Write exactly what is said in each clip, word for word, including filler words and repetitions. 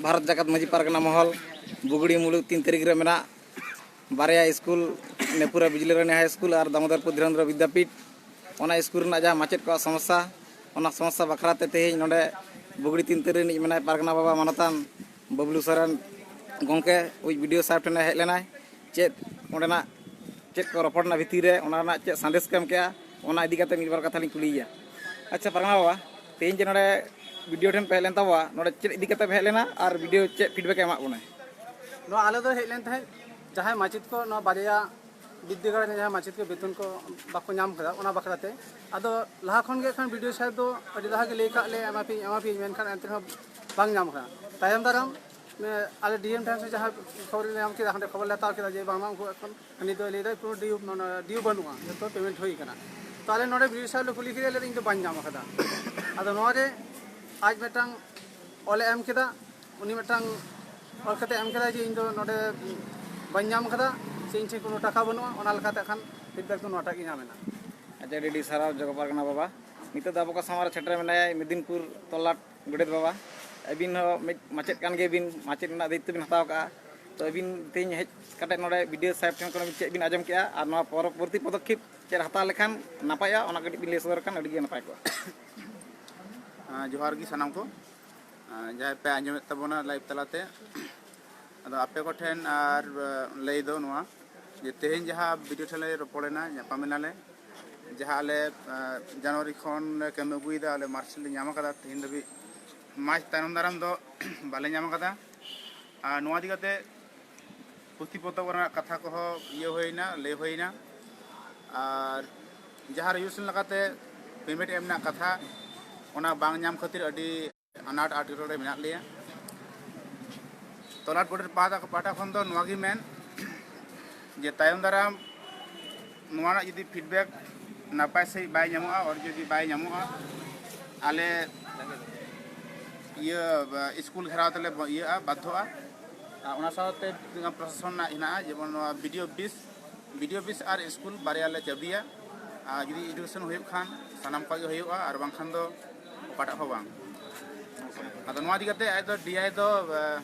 ᱵᱷᱟᱨᱚᱛ ᱡᱟᱠᱟᱛ ᱢᱟᱹᱡᱷᱤ ᱯᱟᱨᱜᱟᱱᱟ ᱢᱚᱦᱚᱞ ᱵᱩᱜᱽᱲᱤ ᱢᱩᱞᱩᱜ ᱛᱤᱱ ᱛᱟᱹᱨᱤᱠᱷ ᱨᱮ ᱢᱮᱱᱟᱜ ᱵᱟᱨᱭᱟ ᱥᱠᱩᱞ, ᱱᱮᱯᱩᱨᱟ ᱵᱤᱡᱽᱞᱤ ᱨᱟᱱᱤ ᱦᱟᱭ ᱥᱠᱩᱞ ᱟᱨ ᱫᱟᱢᱳᱫᱚᱨᱯᱩᱨ ᱫᱷᱤᱨᱮᱱᱫᱨᱚ ᱵᱤᱫᱽᱭᱟᱯᱤᱴ, ᱚᱱᱟ ᱥᱠᱩᱞ ᱨᱮᱱᱟᱜ ᱡᱟᱦᱟᱸ ᱢᱟᱪᱮᱫ ᱠᱚᱣᱟᱜ ᱥᱚᱢᱚᱥᱥᱟ, ᱚᱱᱟ ᱥᱚᱢᱚᱥᱥᱟ ᱵᱟᱠᱷᱨᱟ ᱛᱮ ᱛᱮᱦᱮᱧ ᱱᱚᱰᱮ ᱵᱩᱜᱽᱲᱤ ᱛᱤᱱ ᱛᱟᱹᱨᱤ ᱨᱤᱱᱤᱡ ᱢᱮᱱᱟᱭ ᱯᱟᱨᱜᱟᱱᱟ ᱵᱟᱵᱟ ᱢᱟᱱᱚᱛᱟᱱ ᱵᱟᱵᱞᱩ ᱥᱚᱨᱮᱱ ᱜᱚᱢᱠᱮ ᱩᱭᱤᱡ ᱵᱤ ᱰᱤ ᱳ ᱥᱟᱦᱮᱵᱽ ᱴᱷᱮᱱᱮ ᱦᱮᱡ ᱞᱮᱱᱟᱭ᱾ ᱪᱮᱫ ᱚᱸᱰᱮᱱᱟᱜ ᱪᱮᱫ ᱠᱚ ᱨᱚᱯᱚᱲ ᱨᱮᱱᱟᱜ ᱵᱷᱤᱛᱤᱨ ᱨᱮ ᱚᱱᱟ ᱨᱮᱱᱟᱜ ᱪᱮᱫ ᱥᱟᱸᱫᱮᱥ ᱠᱚ ᱮᱢ ᱠᱮᱜᱼᱟ, ᱚᱱᱟ ᱤᱫᱤ ᱠᱟᱛᱮ ᱢᱤᱫ ᱵᱟᱨ ᱠᱟᱛᱷᱟ ᱞᱤᱧ ᱠᱩᱞᱤᱭᱮᱭᱟ᱾ ᱟᱪᱪᱷᱟ ᱯᱟᱨᱜᱟᱱᱟ ᱵᱟᱵᱟ, ᱛᱮᱦᱮᱧ ᱡᱮ ᱱᱚᱰᱮ ᱵᱤ ᱰᱤ ᱳ ᱴᱷᱮᱱ ᱯᱮ ᱦᱮᱡ ᱞᱮᱱ ᱛᱟᱵᱚᱣᱟ, ᱱᱚᱰᱮ ᱪᱮᱫ ᱤᱫᱤ ᱠᱟᱛᱮ ᱯᱮ ᱦᱮᱡ ᱞᱮᱱᱟ ᱟᱨ ᱵᱤ ᱰᱤ ᱳ ᱪᱮᱫ ᱯᱷᱤᱰᱵᱮᱠ ᱮ ᱮᱢᱟᱜ ᱵᱚᱱᱟᱭ? ᱱᱚᱣᱟ ᱟᱞᱮ ᱫᱚ ᱦᱮᱡ ᱞᱮᱱ ᱛᱟᱦᱮᱸᱫ ᱡᱟᱦᱟᱸᱭ ᱢᱟᱪᱮᱫ ᱠᱚ ᱱᱚᱣᱟ ᱵᱟᱨᱭᱟ ᱵᱤᱫᱽᱫᱟᱹᱜᱟᱲ ᱨᱮ ᱡᱟᱦᱟᱸ ᱢᱟᱪᱮᱫ ᱠᱚ ᱵᱮᱛᱚᱱ ᱠᱚ ᱵᱟᱠᱚ ᱧᱟᱢ ᱠᱟᱫᱟ, ᱚᱱᱟ ᱵᱟᱠᱷᱨᱟ ᱛᱮ᱾ ᱟᱫᱚ ᱞᱟᱦᱟ ᱠᱷᱚᱱ ᱜᱮ ᱮᱠᱷᱚᱱ ᱵᱤ ᱰᱤ ᱳ ᱥᱟᱦᱮᱵᱽ ᱫᱚ ᱟᱹᱰᱤ ᱞᱟᱦᱟ ᱜᱮ ᱞᱟᱹᱭ ᱠᱟᱜ ᱞᱮ, ᱮᱢᱟ ᱯᱮᱭᱟᱹᱧ, ᱮᱢᱟ ᱯᱮᱭᱟᱹᱧ, ᱢᱮᱱᱠᱷᱟᱱ ᱮᱱᱛᱮ ᱨᱮᱦᱚᱸ ᱵᱟᱝ ᱧᱟᱢ ᱠᱟᱱᱟ᱾ ᱛᱟᱭᱚᱢ ᱫᱟᱨᱟᱢ ᱮ, ᱟᱞᱮ ᱰᱤ ᱮᱢ ᱴᱷᱮᱱ ᱥᱮ ᱡᱟᱦᱟᱸ ᱠᱷᱚᱵᱚᱨ ᱞᱮ ᱧᱟᱢ ᱠᱮᱫᱟ, ᱡᱮ ᱵᱟᱝᱢᱟ ᱩᱱᱠᱩ ᱮᱠᱷᱚᱱ ᱩᱱᱤ ᱫᱚᱭ ᱞᱟᱹᱭ ᱮᱫᱟ ᱠᱳᱱᱳ ᱰᱤᱭᱩ, ᱢᱟᱱᱮ, ᱰᱤᱭᱩ ᱵᱟᱹᱱᱩᱜᱼᱟ, ᱡᱚᱛᱚ ᱯᱮᱢᱮᱱᱴ ᱦᱩᱭ ᱠᱟᱱᱟ᱾ ᱛᱟᱦᱚᱞᱮ ᱱᱚᱰᱮ ᱵᱤ ᱰᱤ ᱳ ᱥᱟᱦᱮᱵᱽ ᱞᱮ ᱠᱩᱞᱤ ᱠᱮᱫᱮᱭᱟ, ᱞᱟᱹᱭ ᱮᱫᱟ, "ᱤᱧ ᱫᱚ ᱵᱟᱹᱧ ᱧᱟᱢ ᱟᱠᱟᱫᱟ᱾" ᱟᱫᱚ ᱱᱚᱣᱟ ᱨᱮ ᱟᱡ ᱢᱤᱫᱴᱟᱝ ᱚᱞᱮ ᱮᱢ ᱠᱮᱫᱟ, ᱩᱱᱤ ᱢᱤᱫᱴᱟᱝ ᱚᱞ ᱠᱟᱛᱮ ᱮᱢ ᱠᱮᱫᱟᱭ ᱡᱮ, "ᱤᱧ ᱫᱚ ᱱᱚᱰᱮ ᱵᱟᱹᱧ ᱧᱟᱢ ᱟᱠᱟᱫᱟ, ᱥᱮ ᱤᱧ ᱴᱷᱮᱱ ᱠᱳᱱᱳ ᱴᱟᱠᱟ ᱵᱟᱹᱱᱩᱜᱼᱟ", ᱚᱱᱟ ᱞᱮᱠᱟᱛᱮ ᱠᱷᱟᱱ ᱯᱷᱤᱰᱵᱮᱠ ᱫᱚ ᱱᱚᱣᱟᱴᱟᱜ ᱜᱮ ᱧᱟᱢ ᱮᱱᱟ᱾ ᱟᱪᱪᱷᱟ, ᱟᱹᱰᱤ ᱟᱹᱰᱤ ᱥᱟᱨᱦᱟᱣ ᱡᱚᱜᱚ ᱯᱟᱨᱜᱟᱱᱟ ᱵᱟᱵᱟ᱾ ᱱᱤᱛᱚᱜ ᱫᱚ ᱟᱵᱚ ᱠᱚ ᱥᱟᱢᱟᱝ ᱨᱮ ᱥᱮᱴᱮᱨ ᱢᱮᱱᱟᱭᱟ ᱢᱮᱫᱤᱱᱯᱩᱨ ᱛᱚᱞᱟᱴ ᱜᱚᱰᱮᱛ ᱵᱟᱵᱟ᱾ ᱟᱹᱵᱤᱱ ᱦᱚᱸ ᱢᱤᱫ ᱢᱟᱪᱮᱫ ᱠᱟᱱ ᱜᱮᱭᱟᱵᱤᱱ, ᱢᱟᱪᱮᱫ ᱨᱮᱱᱟᱜ ᱫᱟᱭᱤᱛᱛᱚ ᱵᱤᱱ ᱦᱟᱛᱟᱣ ᱠᱟᱜᱼᱟ᱾ ᱛᱚ ᱟᱹᱵᱤᱱ ᱛᱮᱦᱮᱧ ᱦᱮᱡ ᱠᱟᱛᱮ ᱱᱚᱰᱮ ᱵᱤ ᱰᱤ ᱳ ᱥᱟᱦᱮᱵᱽ ᱴᱷᱮᱱ ᱠᱷᱚᱱ ᱪᱮᱫ ᱵᱤᱱ ᱟᱸᱡᱚᱢ ᱠᱮᱜᱼᱟ ᱟᱨ ᱱᱚᱣᱟ ᱯᱚᱨᱚᱵᱚᱨᱛᱤ ᱯᱚᱫᱚᱠᱷᱮᱯ ᱪᱮᱫ ᱦᱟᱛᱟᱣ ᱞᱮᱠᱷᱟᱱ ᱱᱟᱯᱟᱭᱚᱜᱼᱟ, ᱚᱱᱟ ᱠᱟᱹᱴᱤᱡ ᱵᱤᱱ ᱞᱟᱹᱭ ᱥᱚᱫᱚᱨ ᱠᱷᱟᱱ ᱟᱹᱰᱤ ᱜᱮ ᱱᱟᱯᱟᱭ ᱠᱚᱜᱼᱟ᱾ ᱟᱸ, ᱡᱚᱦᱟᱨ ᱜᱮ ᱥᱟᱱᱟᱢ ᱠᱚ᱾ ᱟᱸ, ᱡᱟᱦᱟᱸᱭ ᱯᱮ ᱟᱸᱡᱚᱢᱮᱫ ᱛᱟᱵᱚᱱᱟ ᱞᱟᱭᱤᱵᱷ ᱛᱟᱞᱟᱛᱮ, ᱟᱫᱚ ᱟᱯᱮ ᱠᱚᱴᱷᱮᱱ ᱟᱨ, ᱟᱸ, ᱞᱟᱹᱭ ᱫᱚ ᱱᱚᱣᱟ ᱡᱮ ᱛᱮᱦᱮᱧ ᱡᱟᱦᱟᱸ ᱵᱤ ᱰᱤ ᱳ ᱴᱷᱮᱱ ᱞᱮ ᱨᱚᱯᱚᱲ ᱮᱱᱟ, ᱧᱟᱯᱟᱢ ᱮᱱᱟᱞᱮ, ᱡᱟᱦᱟᱸ ᱟᱞᱮ, ᱟᱸ, ᱡᱟᱱᱩᱣᱟᱨᱤ ᱠᱷᱚᱱ ᱞᱮ ᱠᱟᱹᱢᱤ ᱟᱹᱜᱩᱭᱮᱫᱟ, ᱟᱞᱮ ᱢᱟᱨᱪ ᱞᱮ ᱧᱟᱢ ᱟᱠᱟᱫᱟ, ᱛᱮᱦᱮᱧ ᱫᱷᱟᱹᱵᱤᱡ ᱢᱟᱨᱪ ᱛᱟᱭᱱᱚᱢ ᱫᱟᱨᱟᱢ ᱫᱚ ᱵᱟᱞᱮ ᱧᱟᱢ ᱟᱠᱟᱫᱟ᱾ ᱟᱨ ᱱᱚᱣᱟ ᱤᱫᱤ ᱠᱟᱛᱮ ᱯᱩᱛᱷᱤ ᱯᱚᱛᱚᱵ ᱨᱮᱱᱟᱜ ᱠᱟᱛᱷᱟ ᱠᱚᱦᱚᱸ ᱤᱭᱟᱹ ᱦᱩᱭᱱᱟ, ᱞᱟᱹᱭ ᱦᱩᱭᱱᱟ᱾ ᱟᱨ ᱡᱟᱦᱟᱸ ᱨᱮᱡᱩᱞᱮᱥᱚᱱ ᱞᱮᱠᱟᱛᱮ ᱯᱮᱢᱮᱱᱴ ᱮᱢ ᱨᱮᱱᱟᱜ ᱠᱟᱛᱷᱟ, ᱚᱱᱟ ᱵᱟᱝ ᱧᱟᱢ ᱠᱷᱟᱹᱛᱤᱨ ᱟᱹᱰᱤ ᱟᱱᱟᱴ ᱟᱴᱠᱮᱴᱚᱬᱮ ᱨᱮ ᱢᱮᱱᱟᱜ ᱞᱮᱭᱟ᱾ ᱛᱚᱞᱟᱴ ᱵᱳᱨᱰ ᱯᱟᱦᱴᱟ, ᱯᱟᱦᱴᱟ ᱠᱷᱚᱱ ᱫᱚ ᱱᱚᱣᱟ ᱜᱮ ᱢᱮᱱ ᱡᱮ ᱛᱟᱭᱚᱢ ᱫᱟᱨᱟᱢ ᱱᱚᱣᱟ ᱨᱮᱱᱟᱜ ᱡᱩᱫᱤ ᱯᱷᱤᱰᱵᱮᱠ ᱱᱟᱯᱟᱭ ᱥᱟᱺᱦᱤᱡ ᱵᱟᱭ ᱧᱟᱢᱚᱜᱼᱟ, ᱚᱨ ᱡᱩᱫᱤ ᱵᱟᱭ ᱧᱟᱢᱚᱜᱼᱟ, ᱟᱞᱮ ᱤᱭᱟᱹ, ᱥᱠᱩᱞ ᱜᱷᱮᱨᱟᱣ ᱛᱮᱞᱮ ᱤᱭᱟᱹᱜᱼᱟ, ᱵᱟᱫᱽᱫᱷᱚᱜᱼᱟ᱾ ᱟᱨ ᱚᱱᱟ ᱥᱟᱶᱛᱮ ᱛᱤᱱᱟᱹᱜ ᱜᱟᱱ ᱯᱨᱚᱥᱟᱥᱚᱱ ᱨᱮᱱᱟᱜ ᱦᱮᱱᱟᱜᱼᱟ, ᱡᱮᱢᱚᱱ ᱱᱚᱣᱟ B D O office, B D O office ᱟᱨ ᱥᱠᱩᱞ ᱵᱟᱨᱭᱟ ᱞᱮ ᱪᱟᱹᱵᱤᱭᱟ᱾ ᱟᱨ ᱡᱩᱫᱤ ᱮᱰᱩᱠᱮᱥᱚᱱ ᱦᱩᱭᱩᱜ ᱠᱷᱟᱱ ᱥᱟᱱᱟᱢ ᱠᱚᱣᱟᱜ ᱜᱮ ᱦᱩᱭᱩᱜᱼᱟ, ᱟᱨ ᱵᱟᱝᱠᱷᱟᱱ ᱫᱚ ᱚᱠᱟᱴᱟᱜ ᱦᱚᱸ ᱵᱟᱝ᱾ ᱟᱫᱚ ᱱᱚᱣᱟ ᱤᱫᱤ ᱠᱟᱛᱮ ᱟᱡ ᱫᱚ ᱰᱤ ᱟᱭ ᱫᱚ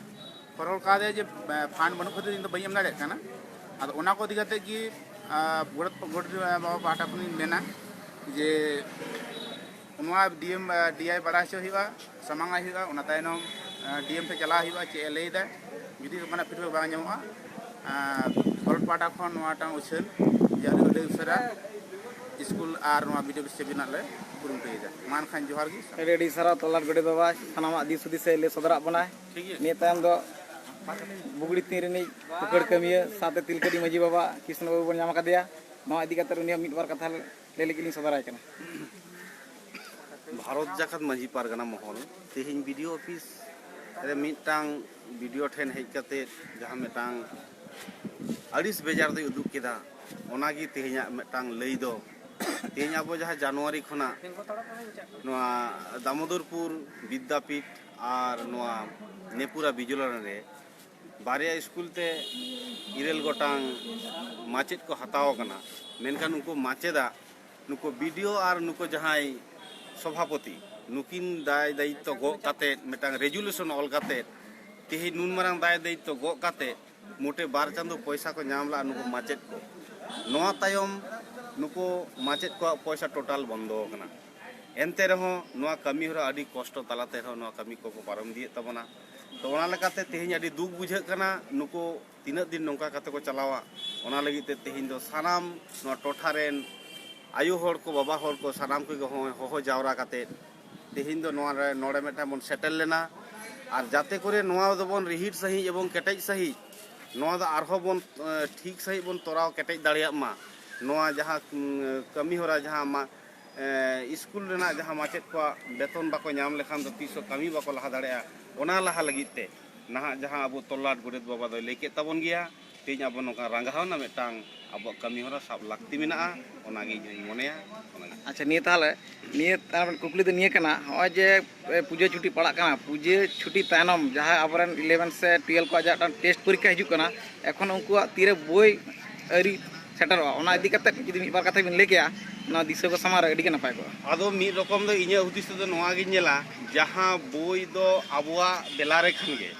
ᱯᱷᱚᱨᱚᱣᱟᱨᱰ ᱠᱟᱫᱮᱭᱟ ᱡᱮ ᱯᱷᱟᱱᱰ ᱵᱟᱹᱱᱩᱜ ᱠᱷᱟᱹᱛᱤᱨ ᱤᱧ ᱫᱚ ᱵᱟᱹᱧ ᱮᱢ ᱫᱟᱲᱮᱭᱟᱜ ᱠᱟᱱᱟ᱾ ᱟᱫᱚ ᱚᱱᱟ ᱠᱚ ᱤᱫᱤ ᱠᱟᱛᱮ ᱜᱮ ᱜᱚᱰᱮᱛ ᱵᱟᱵᱟ ᱯᱟᱦᱴᱟ ᱠᱷᱚᱱᱤᱧ ᱢᱮᱱᱟ ᱡᱮ ᱱᱚᱣᱟ ᱰᱤ ᱮᱢ ᱰᱤ ᱟᱭ ᱵᱟᱲᱟᱭ ᱦᱚᱪᱚ ᱦᱩᱭᱩᱜᱼᱟ, ᱥᱟᱢᱟᱝ ᱟᱭ ᱦᱩᱭᱩᱜᱼᱟ, ᱚᱱᱟ ᱛᱟᱭᱱᱚᱢ ᱰᱤ ᱮᱢ ᱴᱷᱮᱱ ᱪᱟᱞᱟᱜ ᱦᱩᱭᱩᱜᱼᱟ, ᱪᱮᱫ ᱮ ᱞᱟᱹᱭ ᱮᱫᱟ᱾ ᱡᱩᱫᱤ ᱚᱱᱠᱟᱱᱟᱜ ᱯᱷᱤᱰᱵᱮᱠ ᱵᱟᱝ ᱧᱟᱢᱚᱜᱼᱟ, ᱯᱷᱚᱨᱚᱣᱟᱨᱰ ᱯᱟᱦᱴᱟ ᱠᱷᱚᱱ ᱱᱚᱣᱟᱴᱟᱝ ᱩᱪᱷᱟᱹᱱ ᱡᱮ ᱟᱹᱰᱤ ᱩᱥᱟᱹᱨᱟ ᱥᱠᱩᱞ ᱟᱨ ᱱᱚᱣᱟ ᱵᱤ ᱰᱤ ᱚ ᱚᱯᱷᱤᱥ ᱪᱟᱹᱵᱤ ᱨᱮᱱᱟᱜ ᱞᱮ ᱠᱩᱨᱩᱢᱩᱴᱩᱭᱮᱫᱟ᱾ ᱢᱟ ᱮᱱᱠᱷᱟᱱ ᱡᱚᱦᱟᱨ ᱜᱮ᱾ ᱟᱹᱰᱤ ᱟᱹᱰᱤ ᱥᱟᱨᱦᱟᱣ ᱛᱚᱞᱟᱴ ᱜᱚᱰᱮᱛ ᱵᱟᱵᱟ ᱥᱟᱱᱟᱢᱟᱜ ᱫᱤᱥ ᱦᱩᱫᱤᱥ ᱮ ᱞᱟᱹᱭ ᱥᱚᱫᱚᱨᱟᱜ ᱵᱚᱱᱟᱭ᱾ ᱱᱤᱭᱟᱹ ᱛᱟᱭᱚᱢ ᱫᱚ ᱵᱩᱜᱲᱤ ᱛᱤᱱ ᱨᱤᱱᱤᱡ ᱩᱯᱟᱹᱲ ᱠᱟᱹᱢᱤᱭᱟᱹ ᱥᱟᱶᱛᱮ ᱛᱤᱞᱠᱟᱹᱰᱤ ᱢᱟᱹᱡᱷᱤ ᱵᱟᱵᱟ ᱠᱨᱤᱥᱱᱚ ᱵᱟᱵᱩ ᱵᱚᱱ ᱧᱟᱢ ᱟᱠᱟᱫᱮᱭᱟ᱾ ᱱᱚᱣᱟ ᱤᱫᱤ ᱠᱟᱛᱮ ᱩᱱᱤᱭᱟᱜ ᱢᱤᱫ ᱵᱟᱨ ᱠᱟᱛᱷᱟ ᱞᱟᱹᱭ ᱞᱟᱹᱜᱤᱫ ᱞᱤᱧ ᱥᱚᱫᱚᱨᱟᱭ ᱠᱟᱱᱟ᱾ ᱵᱷᱟᱨᱚᱛ ᱡᱟᱠᱟᱛ ᱢᱟᱹᱡᱷᱤ ᱯᱟᱨᱜᱟᱱᱟ ᱢᱚᱦᱚᱞ ᱛᱮᱦᱮᱧ ᱵᱤ ᱰᱤ ᱚ ᱚᱯᱷᱤᱥ ᱨᱮ ᱢᱤᱫᱴᱟᱝ ᱵᱤ ᱰᱤ ᱚ ᱴᱷᱮᱱ ᱦᱮᱡ ᱠᱟᱛᱮ ᱡᱟᱦᱟᱸ ᱢᱤᱫᱴᱟᱝ ᱟᱹᱲᱤᱥ ᱵᱮᱡᱟᱨ ᱫᱚᱭ ᱩᱫᱩᱜ ᱠᱮᱫᱟ, ᱚᱱᱟᱜᱮ ᱛᱮᱦᱮᱧᱟᱜ ᱢᱤᱫᱴᱟᱝ ᱞᱟᱹᱭ ᱫᱚ᱾ ᱛᱮᱦᱮᱧ ᱟᱵᱚ ᱡᱟᱦᱟᱸ ᱡᱟᱱᱩᱣᱟᱨᱤ ᱠᱷᱚᱱᱟᱜ ᱱᱚᱣᱟ ᱫᱟᱢᱳᱫᱚᱨᱯᱩᱨ ᱵᱤᱫᱽᱫᱟᱯᱤᱴ ᱟᱨ ᱱᱚᱣᱟ ᱱᱮᱯᱩᱨᱟ ᱵᱤᱡᱚᱞᱟᱱ ᱨᱮ ᱵᱟᱨᱭᱟ ᱥᱠᱩᱞ ᱛᱮ ᱤᱨᱟᱹᱞ ᱜᱚᱴᱟᱝ ᱢᱟᱪᱮᱫ ᱠᱚ ᱦᱟᱛᱟᱣ ᱟᱠᱟᱱᱟ, ᱢᱮᱱᱠᱷᱟᱱ ᱩᱱᱠᱩ ᱢᱟᱪᱮᱫᱟᱜ ᱱᱩᱠᱩ ᱵᱤ ᱰᱤ ᱚ ᱟᱨ ᱱᱩᱠᱩ ᱡᱟᱦᱟᱸᱭ ᱥᱚᱵᱷᱟᱯᱚᱛᱤ, ᱱᱩᱠᱤᱱ ᱫᱟᱭ ᱫᱟᱭᱤᱛᱛᱚ ᱜᱚᱜ ᱠᱟᱛᱮᱫ ᱢᱤᱫᱴᱟᱝ ᱨᱮᱡᱩᱞᱮᱥᱚᱱ ᱚᱞ ᱠᱟᱛᱮᱫ ᱛᱮᱦᱮᱧ ᱱᱩᱱ ᱢᱟᱨᱟᱝ ᱫᱟᱭ ᱫᱟᱭᱤᱛᱛᱚ ᱜᱚᱜ ᱠᱟᱛᱮᱫ ᱢᱚᱴᱮ ᱵᱟᱨ ᱪᱟᱸᱫᱚ ᱯᱚᱭᱥᱟ ᱠᱚ ᱧᱟᱢ ᱞᱮᱫᱼᱟ ᱱᱩᱠᱩ ᱢᱟᱪᱮᱫ ᱠᱚ᱾ ᱱᱚᱣᱟ ᱛᱟᱭᱚᱢ ᱱᱩᱠᱩ ᱢᱟᱪᱮᱫ ᱠᱚᱣᱟᱜ ᱯᱚᱭᱥᱟ ᱴᱳᱴᱟᱞ ᱵᱚᱱᱫᱚ ᱟᱠᱟᱱᱟ᱾ ᱮᱱᱛᱮ ᱨᱮᱦᱚᱸ ᱱᱚᱣᱟ ᱠᱟᱹᱢᱤ ᱦᱚᱨᱟ ᱟᱹᱰᱤ ᱠᱚᱥᱴᱚ ᱛᱟᱞᱟᱛᱮ ᱨᱮᱦᱚᱸ ᱱᱚᱣᱟ ᱠᱟᱹᱢᱤ ᱠᱚᱠᱚ ᱯᱟᱨᱚᱢ ᱤᱫᱤᱭᱮᱫ ᱛᱟᱵᱚᱱᱟ᱾ ᱛᱚ, ᱚᱱᱟ ᱞᱮᱠᱟᱛᱮ ᱛᱮᱦᱮᱧ ᱟᱹᱰᱤ ᱫᱩᱠ ᱵᱩᱡᱷᱟᱹᱜ ᱠᱟᱱᱟ, ᱱᱩᱠᱩ ᱛᱤᱱᱟᱹᱜ ᱫᱤᱱ ᱱᱚᱝᱠᱟ ᱠᱟᱛᱮ ᱠᱚ ᱪᱟᱞᱟᱣᱟ᱾ ᱚᱱᱟ ᱞᱟᱹᱜᱤᱫ ᱛᱮ ᱛᱮᱦᱮᱧ ᱫᱚ ᱥᱟᱱᱟᱢ ᱱᱚᱣᱟ ᱴᱚᱴᱷᱟ ᱨᱮᱱ ᱟᱭᱳ ᱦᱚᱲ ᱠᱚ, ᱵᱟᱵᱟ ᱦᱚᱲ ᱠᱚ, ᱥᱟᱱᱟᱢ ᱠᱚᱜᱮ ᱦᱚᱦᱚ, ᱦᱚᱦᱚ ᱡᱟᱣᱨᱟ ᱠᱟᱛᱮ ᱛᱮᱦᱮᱧ ᱫᱚ ᱱᱚᱣᱟ ᱨᱮ, ᱱᱚᱰᱮ ᱢᱤᱫᱴᱟᱝ ᱵᱚᱱ ᱥᱮᱴᱮᱨ ᱞᱮᱱᱟ᱾ ᱟᱨ ᱡᱟᱛᱮ ᱠᱚᱨᱮ ᱱᱚᱣᱟ ᱫᱚᱵᱚᱱ ᱨᱤᱦᱤᱴ ᱥᱟᱺᱦᱤᱡ ᱮᱵᱚᱝ ᱠᱮᱴᱮᱡ ᱥᱟᱺᱦᱤᱡ ᱱᱚᱣᱟ ᱫᱚ ᱟᱨᱦᱚᱸ ᱵᱚᱱ, ᱮ, ᱴᱷᱤᱠ ᱥᱟᱺᱦᱤᱡ ᱵᱚᱱ ᱛᱚᱨᱟᱣ ᱠᱮᱴᱮᱡ ᱫᱟᱲᱮᱭᱟᱜ ᱢᱟ᱾ ᱱᱚᱣᱟ ᱡᱟᱦᱟᱸ, ᱩᱢ, ᱠᱟᱹᱢᱤ ᱦᱚᱨᱟ ᱡᱟᱦᱟᱸ ᱢᱟ-, ᱮ, ᱥᱠᱩᱞ ᱨᱮᱱᱟᱜ ᱡᱟᱦᱟᱸ ᱢᱟᱪᱮᱫ ᱠᱚᱣᱟᱜ ᱵᱮᱛᱚᱱ ᱵᱟᱠᱚ ᱧᱟᱢ ᱞᱮᱠᱷᱟᱱ ᱫᱚ ᱛᱤᱥ ᱦᱚᱸ ᱠᱟᱹᱢᱤ ᱵᱟᱠᱚ ᱞᱟᱦᱟ ᱫᱟᱲᱮᱭᱟᱜᱼᱟ᱾ ᱚᱱᱟ ᱞᱟᱦᱟ ᱞᱟᱹᱜᱤᱫ ᱛᱮ ᱱᱟᱦᱟᱜ ᱡᱟᱦᱟᱸ ᱟᱵᱚ ᱛᱚᱞᱞᱟᱴ ᱜᱚᱰᱮᱛ ᱵᱟᱵᱟ ᱫᱚᱭ ᱞᱟᱹᱭ ᱠᱮᱫ ᱛᱟᱵᱚᱱ ᱜᱮᱭᱟ, ᱛᱮᱦᱮᱧ ᱟᱵᱚ ᱱᱚᱝᱠᱟ ᱨᱟᱸᱜᱟᱣ ᱨᱮᱱᱟᱜ ᱢᱤᱫᱴᱟᱝ ᱟᱵᱚᱣᱟᱜ ᱠᱟᱹᱢᱤ ᱦᱚᱨᱟ ᱥᱟᱵ ᱞᱟᱹᱠᱛᱤ ᱢᱮᱱᱟᱜᱼᱟ, ᱚᱱᱟᱜᱮ ᱤᱧ ᱦᱚᱧ ᱢᱚᱱᱮᱭᱟ᱾ ᱚᱱᱟᱜᱮ᱾ ᱟᱪᱪᱷᱟ, ᱱᱤᱭᱟᱹ ᱛᱟᱦᱚᱞᱮ, ᱱᱤᱭᱟᱹ ᱛᱟᱭᱚᱢ ᱠᱩᱠᱞᱤ ᱫᱚ ᱱᱤᱭᱟᱹ ᱠᱟᱱᱟ, ᱱᱚᱜᱼᱚᱭ ᱡᱮ, ᱮ, ᱯᱩᱡᱟᱹ ᱪᱷᱩᱴᱤ ᱯᱟᱲᱟᱜ ᱠᱟᱱᱟ, ᱯᱩᱡᱟᱹ ᱪᱷᱩᱴᱤ ᱛᱟᱭᱱᱚᱢ ᱡᱟᱦᱟᱸᱭ ᱟᱵᱚᱨᱮᱱ ᱤᱞᱮᱵᱷᱮᱱ ᱥᱮ ᱴᱩᱭᱮᱞᱵᱷ ᱠᱚᱣᱟᱜ ᱡᱟᱦᱟᱸ ᱢᱤᱫᱴᱟᱝ ᱴᱮᱥᱴ ᱯᱚᱨᱤᱠᱠᱷᱟ ᱦᱤᱡᱩᱜ ᱠᱟᱱᱟ, ᱮᱠᱷᱚᱱ ᱩᱱᱠᱩᱣᱟᱜ ᱛᱤᱨᱮ ᱵᱳᱭ ᱟᱹᱣᱨᱤ ᱥᱮᱴᱮᱨᱚᱜᱼᱟ, ᱚᱱᱟ ᱤᱫᱤ ᱠᱟᱛᱮ ᱡᱩᱫᱤ ᱢᱤᱫ ᱵᱟᱨ ᱠᱟᱛᱷᱟ ᱵᱤᱱ ᱞᱟᱹᱭ ᱠᱮᱭᱟ ᱱᱚᱣᱟ ᱫᱤᱥᱩᱣᱟᱹ ᱠᱚ ᱥᱟᱢᱟᱝ ᱨᱮ, ᱟᱹᱰᱤ ᱜᱮ ᱱᱟᱯᱟᱭ ᱠᱚᱜᱼᱟ᱾ ᱟᱫᱚ ᱢᱤᱫ ᱨᱚᱠᱚᱢ ᱫᱚ ᱤᱧᱟᱹᱜ ᱦᱩᱫᱤᱥ ᱛᱮᱫᱚ ᱱᱚᱣᱟ ᱜᱤᱧ ᱧᱮᱞᱟ, ᱡᱟᱦᱟᱸ ᱵᱳᱭ ᱫᱚ ᱟᱵᱚᱣᱟᱜ ᱵᱮᱞᱟ ᱨᱮ ᱠᱷᱟᱱ ᱜᱮ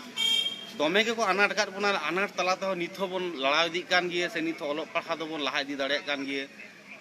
ᱫᱚᱢᱮ ᱜᱮᱠᱚ ᱟᱱᱟᱴ ᱟᱠᱟᱫ ᱵᱚᱱᱟ, ᱟᱱᱟᱴ ᱛᱟᱞᱟ ᱛᱮᱦᱚᱸ ᱱᱤᱛ ᱦᱚᱸᱵᱚᱱ ᱞᱟᱲᱟᱣ ᱤᱫᱤᱜ ᱠᱟᱱ ᱜᱮᱭᱟ, ᱥᱮ ᱱᱤᱛ ᱦᱚᱸ ᱚᱞᱚᱜ ᱯᱟᱲᱦᱟᱣ ᱫᱚᱵᱚᱱ ᱞᱟᱦᱟ ᱤᱫᱤ ᱫᱟᱲᱮᱭᱟᱜ ᱠᱟᱱ ᱜᱮᱭᱟ᱾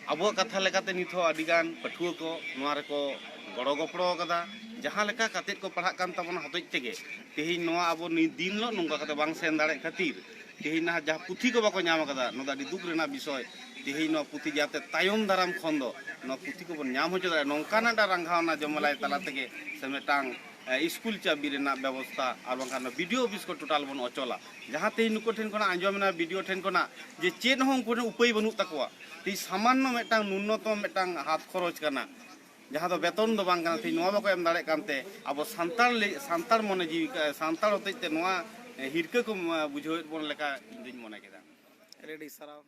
ᱟᱵᱚᱣᱟᱜ ᱠᱟᱛᱷᱟ ᱞᱮᱠᱟᱛᱮ ᱱᱤᱛ ᱦᱚᱸ ᱟᱹᱰᱤᱜᱟᱱ ᱯᱟᱹᱴᱷᱩᱣᱟᱹ ᱠᱚ ᱱᱚᱣᱟ ᱨᱮᱠᱚ ᱜᱚᱲᱚ ᱜᱚᱯᱚᱲᱚ ᱟᱠᱟᱫᱟ᱾ ᱡᱟᱦᱟᱸ ᱞᱮᱠᱟ ᱠᱟᱛᱮᱫ ᱠᱚ ᱯᱟᱲᱦᱟᱜ ᱠᱟᱱ ᱛᱟᱵᱚᱱᱟ ᱦᱚᱛᱮᱡ ᱛᱮᱜᱮ ᱛᱮᱦᱮᱧ ᱱᱚᱣᱟ ᱟᱵᱚ ᱱᱤ- ᱫᱤᱱ ᱦᱤᱞᱳᱜ ᱱᱚᱝᱠᱟ ᱠᱟᱛᱮ ᱵᱟᱝ ᱥᱮᱱ ᱫᱟᱲᱮᱭᱟᱜ ᱠᱷᱟᱹᱛᱤᱨ ᱛᱮᱦᱮᱧ ᱱᱟᱦᱟᱜ ᱡᱟᱦᱟᱸ ᱯᱩᱛᱷᱤ ᱠᱚ ᱵᱟᱠᱚ ᱧᱟᱢ ᱟᱠᱟᱫᱟ, ᱱᱚᱣᱟ ᱫᱚ ᱟᱹᱰᱤ ᱫᱩᱠ ᱨᱮᱱᱟᱜ ᱵᱤᱥᱚᱭ᱾ ᱛᱮᱦᱮᱧ ᱱᱚᱣᱟ ᱯᱩᱛᱷᱤ ᱡᱟᱛᱮ ᱛᱟᱭᱚᱢ ᱫᱟᱨᱟᱢ ᱠᱷᱚᱱ ᱫᱚ ᱱᱚᱣᱟ ᱯᱩᱛᱷᱤ ᱠᱚᱵᱚᱱ ᱧᱟᱢ ᱦᱚᱪᱚ ᱫᱟᱲᱮᱭᱟᱜᱼᱟ, ᱱᱚᱝᱠᱟᱱᱟᱜ ᱢᱤᱫᱴᱟᱝ ᱨᱟᱸᱜᱟᱣᱱᱟ ᱡᱚᱢᱮᱞᱟᱭ ᱛᱟᱞᱟ ᱛᱮᱜᱮ ᱥᱮ ᱢᱤᱫᱴᱟᱝ ᱮ, ᱥᱠᱩᱞ ᱪᱟᱹᱵᱤ ᱨᱮᱱᱟᱜ ᱵᱮᱵᱚᱥᱛᱷᱟ ᱟᱨ ᱵᱟᱝᱠᱷᱟᱱ ᱵᱤ ᱰᱤ ᱳ ᱚᱯᱷᱤᱥ ᱠᱚ ᱴᱳᱴᱟᱞ ᱵᱚᱱ ᱚᱪᱚᱞᱟ᱾ ᱡᱟᱦᱟᱸ ᱛᱮᱦᱮᱧ ᱱᱩᱠᱩ ᱴᱷᱮᱱ ᱠᱷᱚᱱᱟᱜ ᱟᱸᱡᱚᱢ ᱮᱱᱟ, ᱵᱤ ᱰᱤ ᱳ ᱴᱷᱮᱱ ᱠᱷᱚᱱᱟᱜ ᱡᱮ ᱪᱮᱫ ᱦᱚᱸ ᱩᱱᱠᱩ ᱴᱷᱮᱱ ᱩᱯᱟᱹᱭ ᱵᱟᱹᱱᱩᱜ ᱛᱟᱠᱚᱣᱟ, ᱛᱮᱦᱮᱧ ᱥᱟᱢᱟᱱᱱᱚ ᱢᱤᱫᱴᱟᱝ ᱱᱩᱱᱱᱚᱛᱚᱢ ᱢᱤᱫᱴᱟᱝ ᱦᱟᱛ ᱠᱷᱚᱨᱚᱪ ᱠᱟᱱᱟ, ᱡᱟᱦᱟᱸ ᱫᱚ ᱵᱮᱛᱚᱱ ᱫᱚ ᱵᱟᱝ ᱠᱟᱱᱟ, ᱛᱮᱦᱮᱧ ᱱᱚᱣᱟ ᱵᱟᱠᱚ ᱮᱢ ᱫᱟᱲᱮᱭᱟᱜ ᱠᱟᱱᱛᱮ ᱟᱵᱚ ᱥᱟᱱᱛᱟᱲ ᱞᱮ- ᱥᱟᱱᱛᱟᱲ ᱢᱚᱱᱮ ᱡᱤᱣᱤ ᱠᱟ- ᱥᱟᱱᱛᱟᱲ ᱦᱚᱛᱮᱡ ᱛᱮ ᱱᱚᱣᱟ ᱮ, ᱦᱤᱨᱠᱟᱹ ᱠᱚ ᱮ, ᱵᱩᱡᱷᱟᱹᱣᱮᱫ ᱵᱚᱱ ᱞᱮᱠᱟ ᱤᱧ ᱫᱩᱧ ᱢᱚᱱᱮ ᱠᱮᱫᱟ᱾ ᱟᱹᱰᱤ ᱟᱹᱰᱤ ᱥᱟᱨᱦᱟᱣ᱾